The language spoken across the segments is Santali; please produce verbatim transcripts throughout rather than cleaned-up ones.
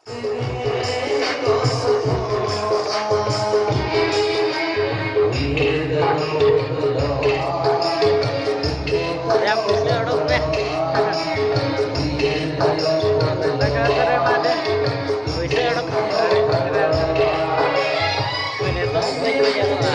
ᱭᱟ ᱯᱩᱭᱥᱟᱹ ᱚᱰᱚᱠ ᱢᱮ᱾ ᱯᱩᱭᱥᱟᱹ ᱚᱰᱚᱠ ᱢᱮ᱾ ᱱᱤᱛᱚᱜ ᱵᱟᱹᱧ ᱧᱮᱞᱚᱜᱼᱟ᱾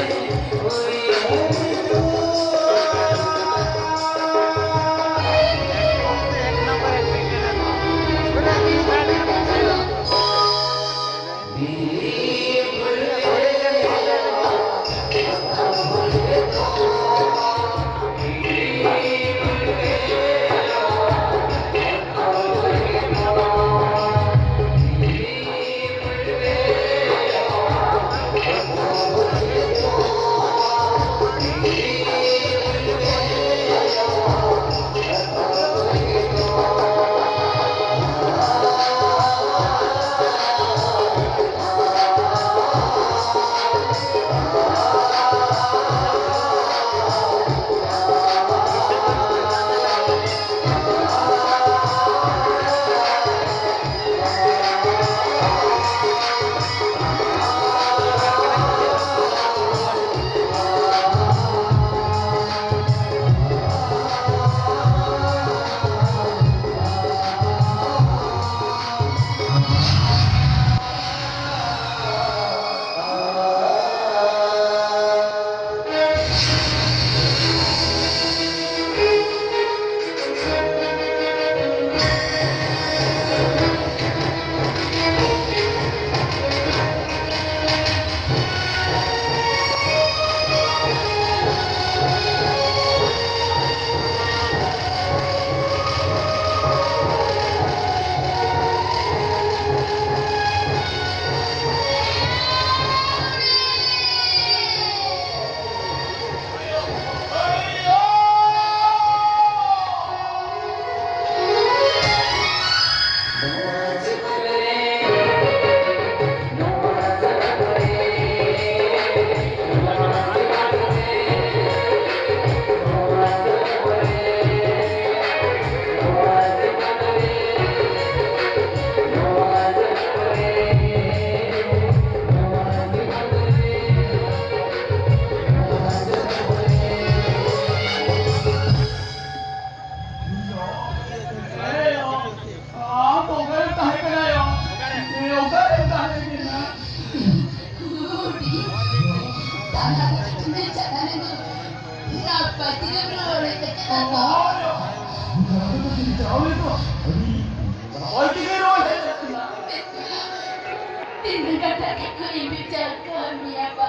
ᱤᱱᱟᱹ ᱠᱟᱛᱷᱟ ᱜᱮᱠᱚ ᱤᱫᱤ ᱪᱟᱞ ᱠᱟᱜ ᱢᱮᱭᱟ ᱵᱟ᱾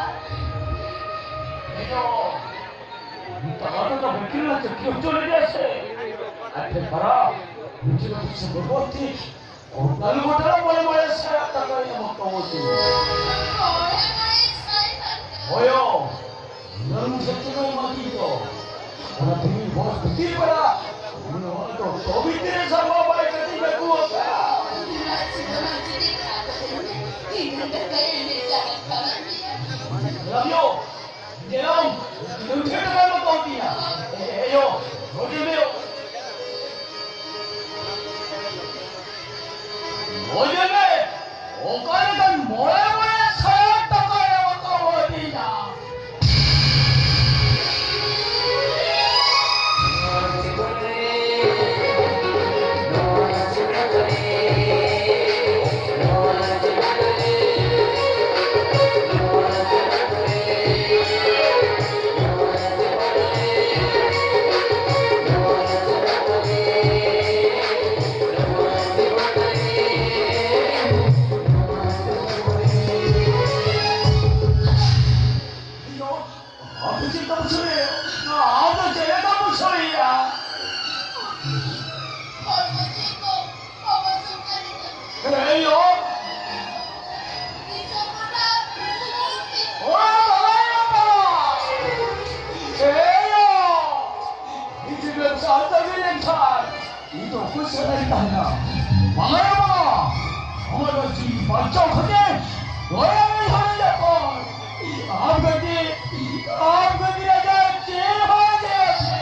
ᱤᱧ ᱫᱚ ᱛᱟᱞᱟ ᱨᱮᱫᱚ ᱵᱟᱹᱠᱤᱞ ᱞᱮ ᱪᱟᱹᱠᱨᱤ ᱦᱚᱪᱚ ᱞᱮᱫᱮᱭᱟ ᱥᱮ? ᱟᱡ ᱴᱷᱮᱱ ᱵᱷᱟᱲᱟ, ᱩᱱᱤ ᱴᱷᱮᱱ ᱯᱩᱭᱥᱟᱹ ᱵᱟᱹᱱᱩᱜᱼᱟ ᱛᱤᱧ᱾ ᱠᱚᱨᱛᱟᱞ ᱜᱚᱴᱟ ᱢᱚᱬᱮ ᱢᱚᱬᱮ ᱥᱟᱭ ᱴᱟᱠᱟ ᱮᱢ ᱦᱚᱴᱚ ᱟᱹᱫᱤᱧᱟ᱾ ᱦᱳᱭᱳ, ᱱᱩᱱᱟᱹᱝ ᱥᱮᱪᱮᱫ ᱮᱢᱟ ᱫᱤᱧ ᱫᱚ᱾ ᱚᱱᱟ ᱛᱮᱜᱮ ᱵᱚᱥ ᱵᱷᱤᱛᱤᱨ ᱯᱟᱲᱟ, ᱱᱚᱣᱟ ᱫᱚ ᱠᱚᱵᱤᱛᱨᱮ ᱥᱟᱵᱟ ᱵᱟᱭ ᱠᱟᱹᱴᱤᱡ ᱢᱮ ᱠᱩᱣᱟ᱾ ᱨᱟᱢᱤᱭᱳ, ᱡᱮᱞᱟᱢ, ᱞᱩᱴᱷᱮ ᱴᱟᱠᱟ ᱢᱟ ᱠᱚᱢ ᱛᱤᱧᱟ᱾ ᱮ, ᱮ, ᱭᱳ, ᱦᱳᱴᱮᱞ ᱢᱮ ᱭᱳ᱾ ᱦᱳᱴᱮᱞ ᱢᱮ, ᱚᱠᱟ ᱞᱮᱠᱟᱱ ᱢᱚᱬᱮ ᱢᱚᱬᱮ ᱥᱟᱭ ᱴᱟᱠᱟ ᱮᱢ ᱟᱠᱟᱣᱟᱫᱤᱧᱟ? ᱟᱢ ᱫᱚ ᱪᱮᱫ ᱞᱮᱠᱟᱢ ᱵᱩᱡᱷᱟᱹᱣᱮᱭᱟ? ᱦᱚᱲᱢᱚ ᱡᱤᱣᱤ ᱠᱚ ᱦᱚᱲᱢᱚ ᱥᱩᱠ ᱠᱟᱱ ᱛᱤᱧᱟ᱾ ᱮᱭᱳ! ᱫᱤᱥᱚᱢ ᱜᱚᱴᱟ ᱚᱲᱟᱜ ᱵᱟᱵᱟᱭ ᱵᱟᱵᱟ! ᱮᱭᱳ! ᱤᱧ ᱡᱩᱫᱤ ᱥᱟᱶᱛᱟ ᱦᱩᱭ ᱞᱮᱱᱠᱷᱟᱱ, ᱤᱧ ᱫᱚ ᱚᱠᱚᱭ ᱥᱟᱞᱟᱜ ᱤᱧ ᱛᱟᱦᱮᱱᱟ? ᱵᱟᱝᱟ ᱭᱟ ᱵᱟᱝᱟ! ᱟᱢᱟᱜ ᱱᱚᱣᱟ ᱡᱤᱣᱤ ᱵᱟᱧᱪᱟᱣ ᱠᱷᱟᱹᱛᱤᱨ ᱫᱚᱭᱟ ᱜᱮ ᱡᱷᱟᱲᱮ ᱡᱟᱯᱟᱜ! ᱟᱢ ᱜᱟᱛᱮ, ᱟᱢ ᱜᱟᱛᱮ ᱨᱟᱡᱟ ᱪᱮᱫ ᱦᱚᱸ ᱞᱟᱹᱭ ᱟᱢ ᱥᱮ?